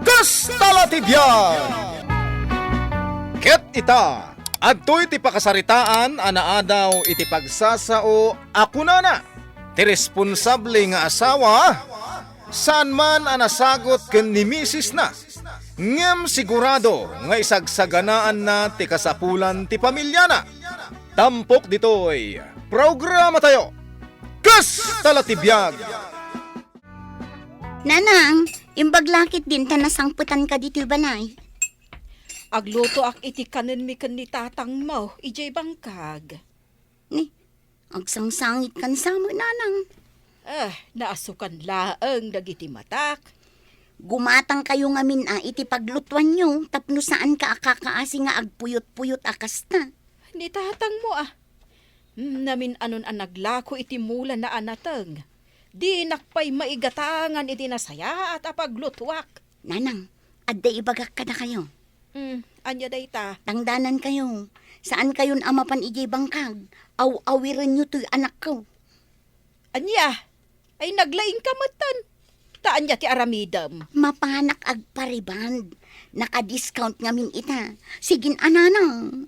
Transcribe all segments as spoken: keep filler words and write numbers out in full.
Kasta la ti biag! Ket ita, adtoy ti pakasaritaan a naadaw iti pagsasao a kunana, ti responsable nga asawa, saan man a nasagot ken ni misisna, ngem sigurado nga isagsaganaanna ti kasapulan ti pamiliana. Tampok ditoy programatayo, Kasta la ti biag! Nanang, imbag la ketdin ta nasangpetanka ditoy balay. Aglutoak iti kanenmi ken ni tatangmo idiay bangkag. Ni, agsangsangitkan sa met, Nanang. Ah, naasukan laeng dagiti matak. Gumatangkayo ngamin a iti paglutuanyo tapno saanka a kakaasi nga agpuyot-puyot a kasta. Ni tatangmo a. Hmm, namin-anon a naglako iti mulana a nateng. Dinak pay maigatangan iti nasayaat a paglutuak. Nanang, adda ibagak kadakayo. Hmm, ania dayta? Tangdanankayo. Saankayon a mapan idiay bangkag. Aw-awirenyo toy anakko. Ania? Ay, naglaingka metten. Ta ania ti aramidem? Mapanak agpariband. Naka-discount ngamin ita. Sigin a, Nanang.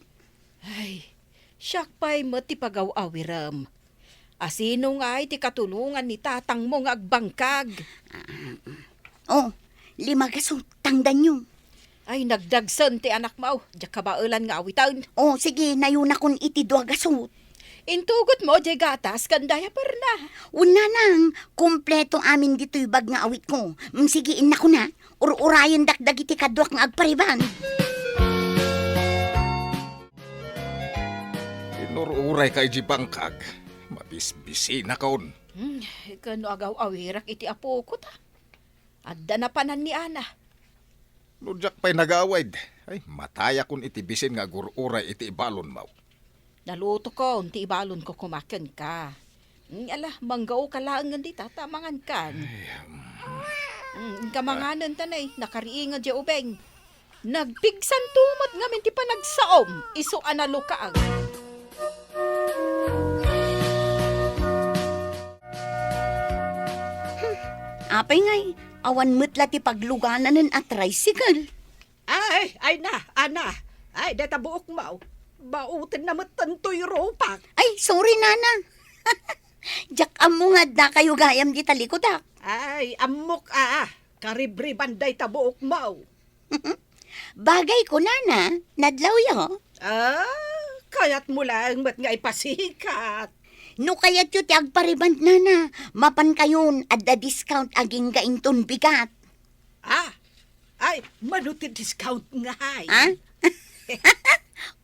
Ay, siak pay met ti pagaw-awirem. Asino ngay ti katulongan ni tatangmo nga agbangkag? Ah, oh, lima gasut, tangdanyo. Ay, nagdagsen ti anakmo. Diak kabaelan nga awiten. Oh, sige, nayunakon iti dua gasut. Intugotmo diay gatas ken diaperna. Wen, Nanang, kompleto amin ditoy bag nga awitko. Mm, sige, innakon a. Ur-urayendak dagiti kaduak nga agpariband. Inur-urayka idiay bangkag, mabisbisinakon. Hmm, ken no agaw-awirak iti apoko ta. Adda napanan ni Ana. No diak pay nagawid, ay, matayakon iti bisin nga agur-uray iti ibalonmo. Nalutokon ti ibalonko koma kenka. Mm, ala, manggaoka laengen dita, ta mangankan. Ay, mm. Mm, inka manganen ta nay, nakariinged diay ubing. Nagpigsanto met ngamin ti panagsaom, isu a nalukaag. Hmm, apay ngay, awan met la ti paglugananen a tricycle. Ay, ay na, Ana. Ay, dayta buokmo. Baotenna metten toy rupak. Ay, sorry, Nana. Diak ammo nga addakayo gayam dita likudak. Ay, ammok a. Karibriban dayta buokmo. Bagayko, Nana. Nadlawyo. Ah, kayatmo laeng met nga ipasikat. No kayatyo ti agpariband, Nana, mapankayon, adda discount agingga inton bigat. Ah, ay, mano ti discount ngay? Ha?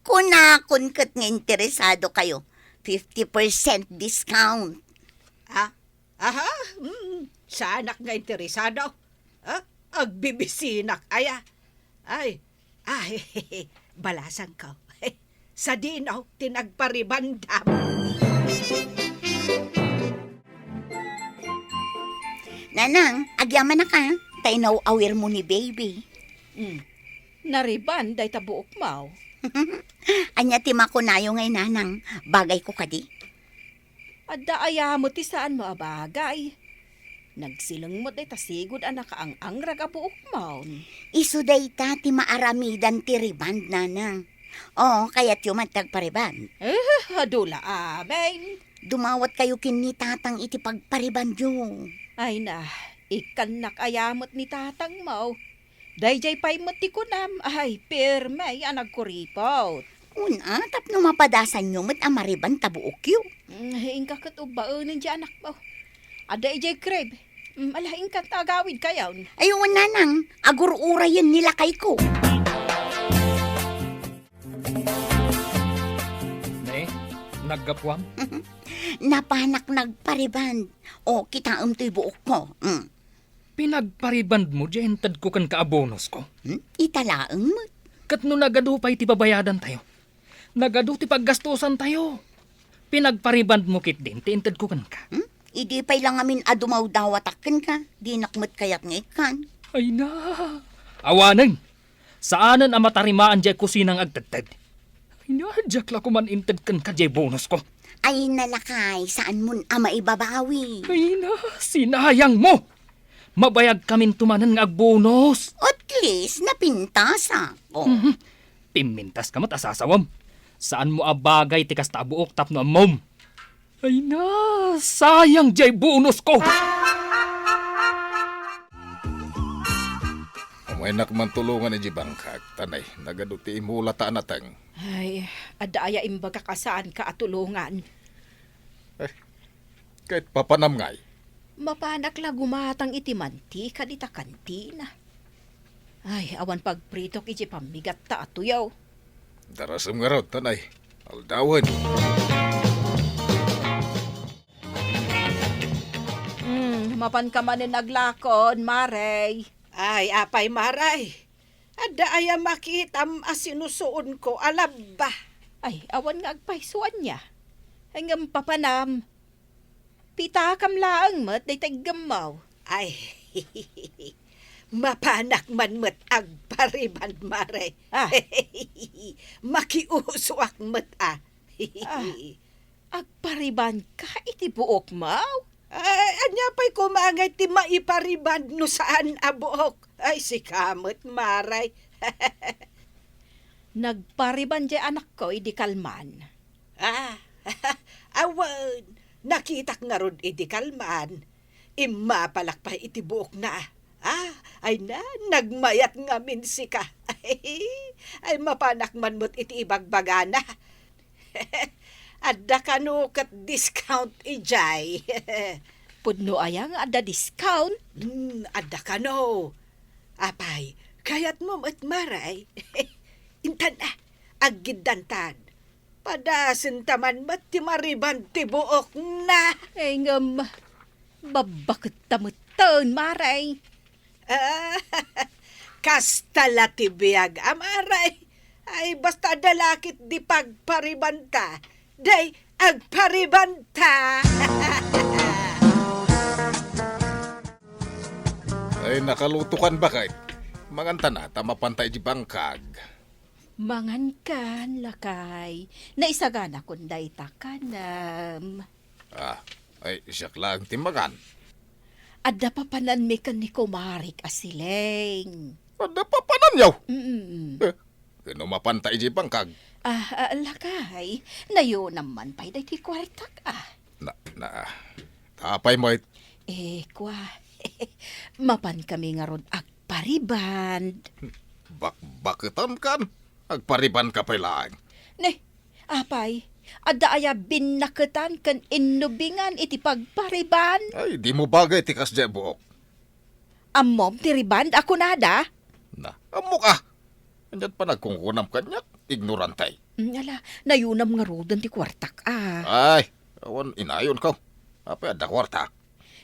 Kunakon ket nga interesadokayo. Fifty percent discount. Ah, aha, mm, saanak nga interesado. Ah, agbibisinak aya. Ay, ay, balasangko. Sadino ti nagparibandam? Nanang, agyamanak a, ta inaw-awirmo ni baby. Hmm. Nariban dayta buokmo. Ania ti makunayo ngay, Nanang? Bagayko kadi? Adda aya met ti saanmo a bagay? Nagsileng met dayta sigud a nakaang-angrag a buokmon. Isu dayta ti maaramidan ti riband, Nanang. Oo, kayatyo met ti agpariband? Eh, adu la amin. Dumawatkayo ken ni Tatang iti pagparibandyo. Ay na, ikkannak aya met ni Tatangmo. Daydiay pay met ti kunam, ay, pirme a nagkuripot. Una, tapno mapadasanyo met a mariband ta buokyo. Mm, inka ket ubbaenen diay anakmo. Adda idiay crib. Mm, ala, inka ta agawidkayon. Ay, wen, Nanang, agur-urayen ni lakayko. Ne, naggapuam? Napanak nagpariband. O, kitaem toy buokko. Mm. Pinagparibandmo diay intedko kenka a bonusko? Hmm? Ita laeng met. Ket no nagadu pay ti babayadantayo, nagadu ti paggastosantayo, pinagparibandmo ketdin ti intedko kenka? Hmm? Idi pay la ngamin a dumawdawatak kenka, dinak met kayat nga ikkan. Ay na, awanen. Saanen a matarimaan diay kusina nga agtedted. Ay na, diak la koman inted kenka diay bonusko. Ay na, lakay, saanmon a maibabawi? Ay na, sinayangmo! Mabayagkaminto manen nga agbonus. Ot Case na pintasak. Oh. Mhm. Pimmintas ka met a sasawam. Saanmo a bagay ti kasta a buok tapno ammom. Ay na, sayang jay bonus ko! Umaynak man tulongan iti bangkag, tanay, nagadu ti imula ta anateng. Ay, adda aya imbagak a saanka a tulongan? Eh, ket papanam ngay? Mapanak la gumatang iti mantika dita kantina. Ay, awan pagpritok iti pammigatta a tuyaw. Darasem ngarud, tanay. Aldawen. Hmm, mapanka manen aglakon, Mare. Ay, apay, Mare. Adda aya makitam a sinusuonko a labba? Ay, awan nga agpayso ania. Ngem papanam, pitakam laeng met dayta iggemmaw. Ay, mapanak man met agpariban, Mare. Ah. Makiusoak met, a. Ah. Agparibanka iti buokmo? Ay, ania pay koma ngay ti maipariban no saan a buok? Ay, sika met, Mare. Nagpariban jay anakko idi kalman. Ah, awan, nakitak ngarud idi kalman. Immapalak pay iti buokna. Ah, ay na, nagmayat ngamin sika. Ay, mapanak man met iti ibagbagana. Adda kano ket discount idiay. Pudno aya nga adda discount? Hmm, adda kano. Apay, kayatmo met, Mare? Intan, a, aggiddantan. Padasenta man met ti mariban ti buokna. Ay, ngem, babbaketta metten, Mare. Ah, kasta la ti biag, a, Mare. Ay, basta adda la ket di pagparibanta, di agparibanta. Ay, nakalutokan baket. Mangantana, ta mapanta iti bangkag. Mangankan, lakay. Naisaganakon dayta kanem. Ah, ay, siak laeng ti mangan. Adda papananmi ken ni kumarik a sileng. Adda papananyo? Mm. Eh, ken no mapanta iti bangkag? Ah, ah, lakay, nayunam man pay daytoy kuartak, a. Na, na, apay met? Eh, kua, mapankami ngarud agpariband. Bakbaketankan? Agparibanka pay laeng. Ne, apay, adda aya binnaketan ken innubingan iti pagpariband? Ay, dimo bagay ti kasdiay a buok. Ammom ti riband a kunada? Na, ammok a. Ania't panagkungkunam kaniak, ignorante. Mm, ala, nayunam ngaruden ti kuartak, a. Ay, awan inayonko. Apay adda kuartak?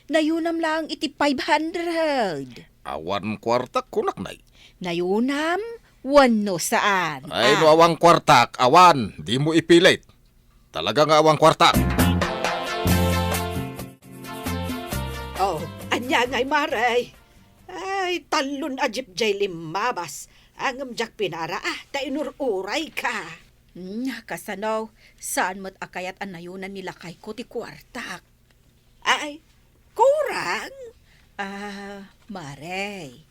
Nayunam laeng iti five hundred. Awan kuartak, kunak, nay. Nayunam wenno saan? Ay, a, no awan kuartak, awan. Dimo ipilit. Talaga nga awan kuartak. Oh, ania ngay, Mare? Ay, tallon a jeep jay limmabas. Ngem diak pinara, a, ta inur-urayka. Hmm, kasano? Saan met a kayat a nayunan ni lakayko ti kuartak? Ay, kurang? Ah, Mare,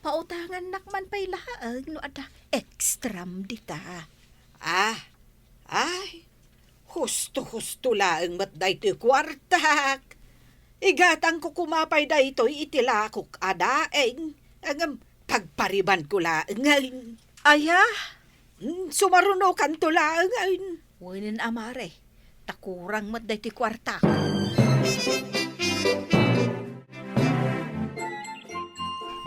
pautangannak man pay laeng no adda extram dita. Ah, ay, husto-husto laeng met daytoy kuartak. Igatangko koma pay daytoy iti lakok a daeng. Ngem pagparibanko laengen. Aya? Hmm, sumarunokanto laengen. Wenen a, Mare, ta kurang met daytoy kuartak.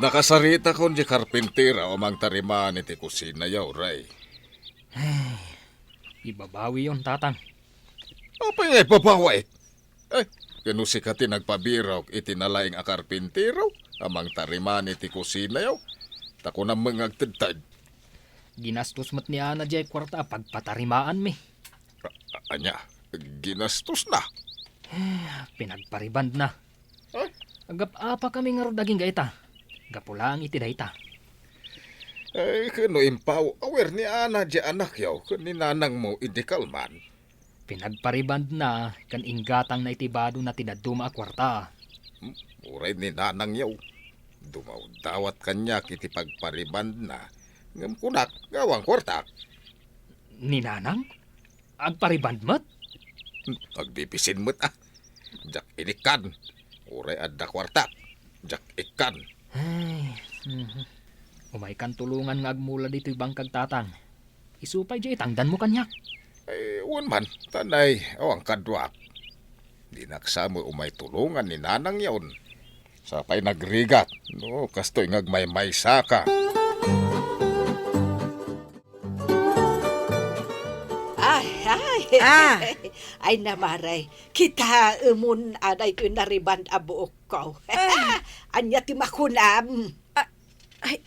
Nakasaritakon diay karpintero a mangtariman iti kusinayo, Ray. Ay, ibabawiyon, Tatang. Apay nga ibabawi? Eh, ken no sika ti nagpabirok iti nalaing a karpintero a mangtariman iti kusinayo, ta kunam met nga agtedted. Ginastos met ni Ana diay kuarta a pagpatarimaanmi. A-, a-, ania? Ginastosna? Pinagparibandna. Eh? Agap-apakami ngarud agingga ita. Gapu laeng iti dayta. Eh, ken no impaw, awer ni Ana diay anakyo ken ni nanangmo idi kalman. Pinagparibandna ken inggatangna iti badona ti dadduma a kuarta. Hmm, uray ni nanangyo. Dumawdawat kaniak iti pagparibandna, ngem kunak nga awan kuartak. Ni Nanang? Agpariband met? Agbibisin met, a. Diak inikkan. Uray adda kuartak, diak ikkan. Ay, mhm. Umaykan tulongan nga agmula ditoy bangkag, Tatang. Isu pay diay itangdanmo kaniak. Ay, wen man, ta nay, awan kaduak. Dinak sa met umay tulongan ni Nanang yaon. Sa pay nagrigat, no, kastoy nga agmaymaysaka. Ay, ay. Ah. Ay, namare. Kitaemon a daytoy nariband a buokko. Ah. Ania ti makunam? Ah, ay,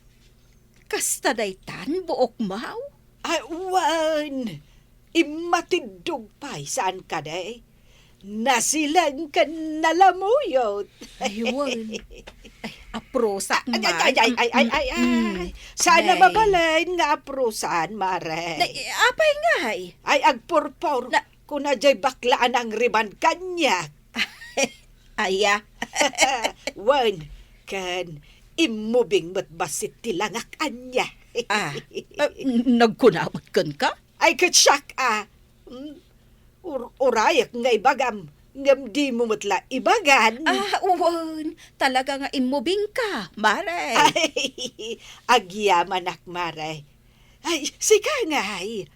kasta daytan, buokmaw? Ay, wen. Immatiddog pay, saan kadi? Nasileng ken nalamuyot. Ay, wen. Ay, aprosak man. Ay, ay, ay, ay, ay, ay, ay. Mm-mm. Sana mabalin nga aprosan, mare. Nay, apay ngay? Ay, agpurpor. Na- Kuna jay bakla a nangriban kaniak. Aya. Wen, ken immubing met bassit ti langak ania. Ah, ah, n-, nagkuna met kenka? Ay, ket siak, a. Mm, ur-, urayek nga ibagam, ngem dimo met la ibagan. Ah, wen, talaga nga immubingka, mare. Ay, agyamanak, mare. Ay, sika ngay.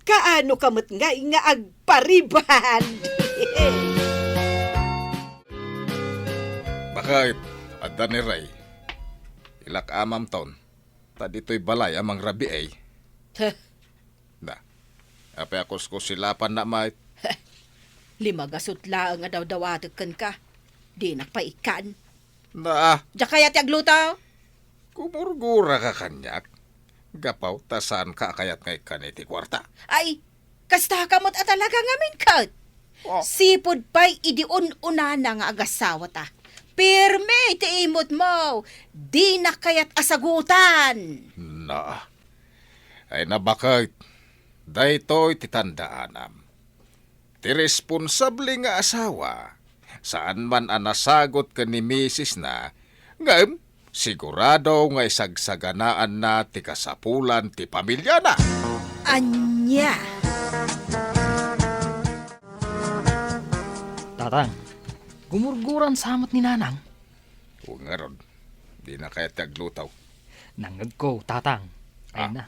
Kaano ka met ngay nga agpariband? Bakit? Adda ni Ray. Ilak amamton. Ta ditoy balay a mangrabii. Heh. Na. Apay a kuskusilapanna met? Heh. Lima gasut laeng a dawdawatek kenka. Dinak pay ikkan. Na. Diak kayat ti agluto. Gumurguraka kaniak. Gapu ta saanka a kayat nga ikkan iti kuarta. Ay, kastaka met a talaga ngamin ket. Oh. Sipud pay idi un-unana nga agasawata. Pirme ti imutmo. Dinak kayat a sagutan. Na. Ay, nabaket. Daytoy ti tandaanam. Ti responsable nga asawa, saan man a nasagut ken ni misisna, ngem sigurado nga isagsaganaanna ti kasapulan ti pamiliana. Ania? Tatang, gumurguran sa met ni Nanang. O ngarud, dina kayat ti agluto? Nangngegko, Tatang. Ay na.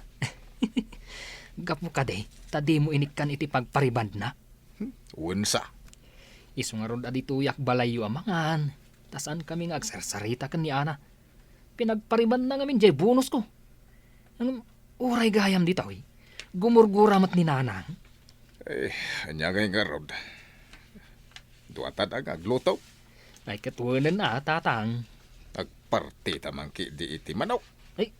Gapu kadi, ta dimo inikkan iti pagparibandna? Hmm, wensa? Isu ngarud a ditoyak balayyo a mangan, ta saankami nga agsarsarita ken ni Ana. Pinagparibandna ngamin jay bonusko. Ngem uray gayam ditoy, gumurgura met ni Nanang. Eh, ania ngay ngarud? Duatan a nga agluto? Ay, ket wenen a, Tatang. Agpartita man ketdi iti manok. Ay,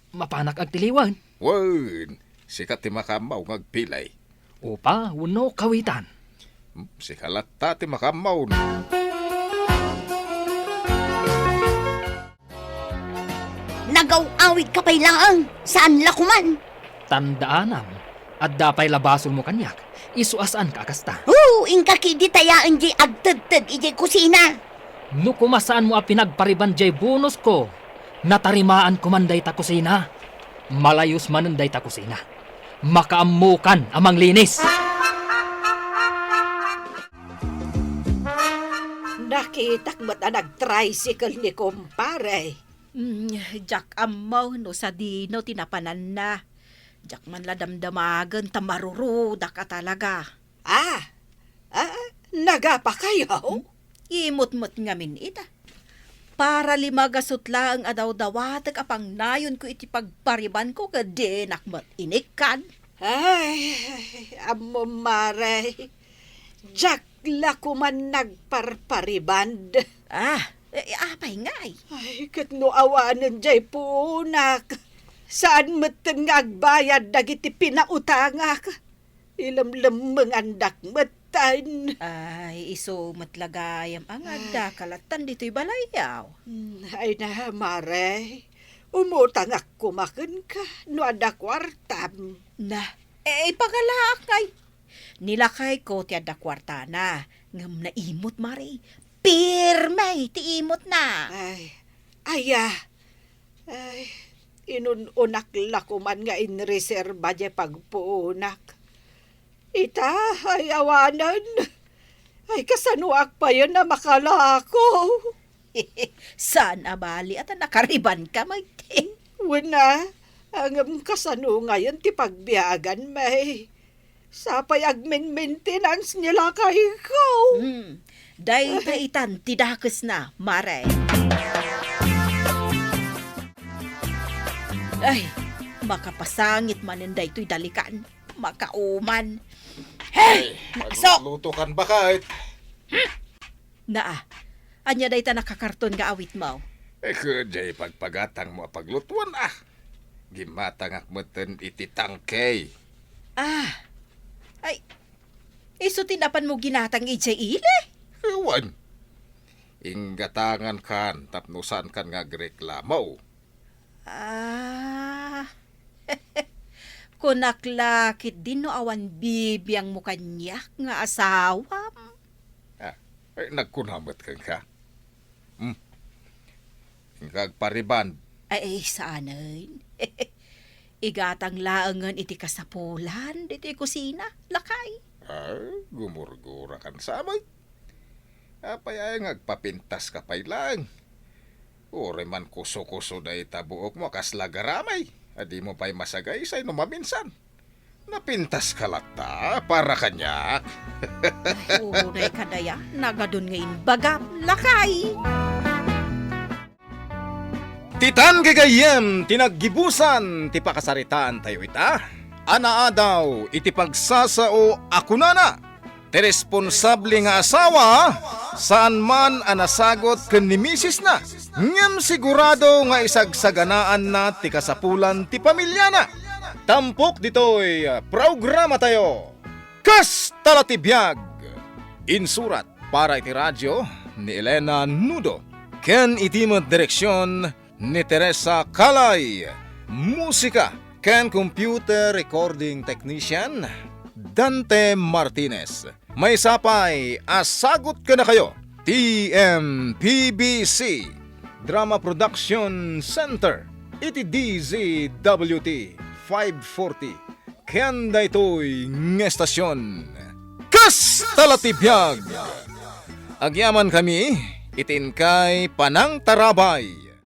mapanak agtiliwan? Wen, sika ti makaammo nga agpili. Upa wenno kawitan? Hmm, sika latta ti makaammo. Nagaw-awidka pay laeng, saan la koman? Tandaanam, adda pay la basolmo kaniak, isu a saanka a kasta. Hoo, inka ketdi ta yaen diay agtedted idiay kusina. No koma saanmo a pinagpariband diay bonusko, natarimaan koman dayta kusina. Malayos manen dayta kusina. Makaammokan a manglinis. Nakitak met a nag-tricycle ni kumpare. Mm, diak ammo no sadino ti napananna. Diak man la damdamagen ta marurudak a talaga. Ah, ah, nagapa kayo? Hmm? Imot met ngamin ita. Para lima gasut laeng a dawdawatek a pangnayonko iti pagparibanko ket dinak met inikkan. Ay, ammo, mare. Diak la koman nagparpariband. Ah, eh, apay ngay? Ay, ket no awanen diay puonak, saan metten nga agbayad dagiti pinautangak. Ilemlemmengandak metten. Ay, isu met la gayam a nga addaka lattan ditoy balayyo. Hmm, ay na, mare. Umutangak koma kenka no adda kuartam. Na, eh, ipagalaak ngay. Ni lakayko ti adda kuartana, ngem naimot, mare. Pirme ti imotna. Ay, Aya, ay, inun-unak la koman nga inreserba diay pagpuonak. Ita, ay awanen. Ay, kasanoak payen a makalako? Saan a bali a ta nakaribanka met. Wen a, ngem kasano ngayen ti pagbiaganmi? Sapay agmin-maintenance ni lakayko. Hmm. Dayta itan ti dakesna, Mare. Ay, makapasangit manen daytoy dalikan. Makauman. Hey! Ay, maso! Magluto kan bakay. Naa, ania dayta nakakarton nga awitmo? Eh, kadiay pagpagatangmo a paglutuan, ah. Gimatangak metten iti tangke. Ah, ay, isu ti napanmo ginatang idiay ili? Ewan. Inggatangan kan tapno saan kan nga agreklamo. Ah, kunak la ketdi no awan bibiangmo kaniak nga asawam. Ah, ay, nagkuna met kenka. Hmm. Inka agpariband. Ay, ay, saanen. Igatang laengen iti kasapulan ditoy kusina, lakay. Ay, gumurgura kan samay. Apay aya nga agpapintaska pay laeng? Uray man kuso-kuso dayta buokmo a kasla garamay a dimo pay masagaysay no maminsan. Napintaska latta para kaniak. Ay, uray kadaya, nagadun nga imbagam, lakay. Ti tan gagayyem ti naggibusan ti pakasaritaantayo ita a naadaw iti pagsasao a kunana, ti responsable nga asawa, saan man a nasagut ken ni misisna, ngem sigurado nga isagsaganaanna ti kasapulan ti pamilyana. Tampok ditoy programatayo, Kasta la ti biag! Insurat para iti radio ni Elena Nudo, ken iti met direksion ni Teresa Calay. Musika ken computer recording technician, Dante Martinez. Maysa pay a sagut kadakayo, T M P B C Drama Production Center, iti D Z W T five forty, ken daytoy nga estasion. Kasta la ti biag! Agyamankami iti inkay panangtarabay.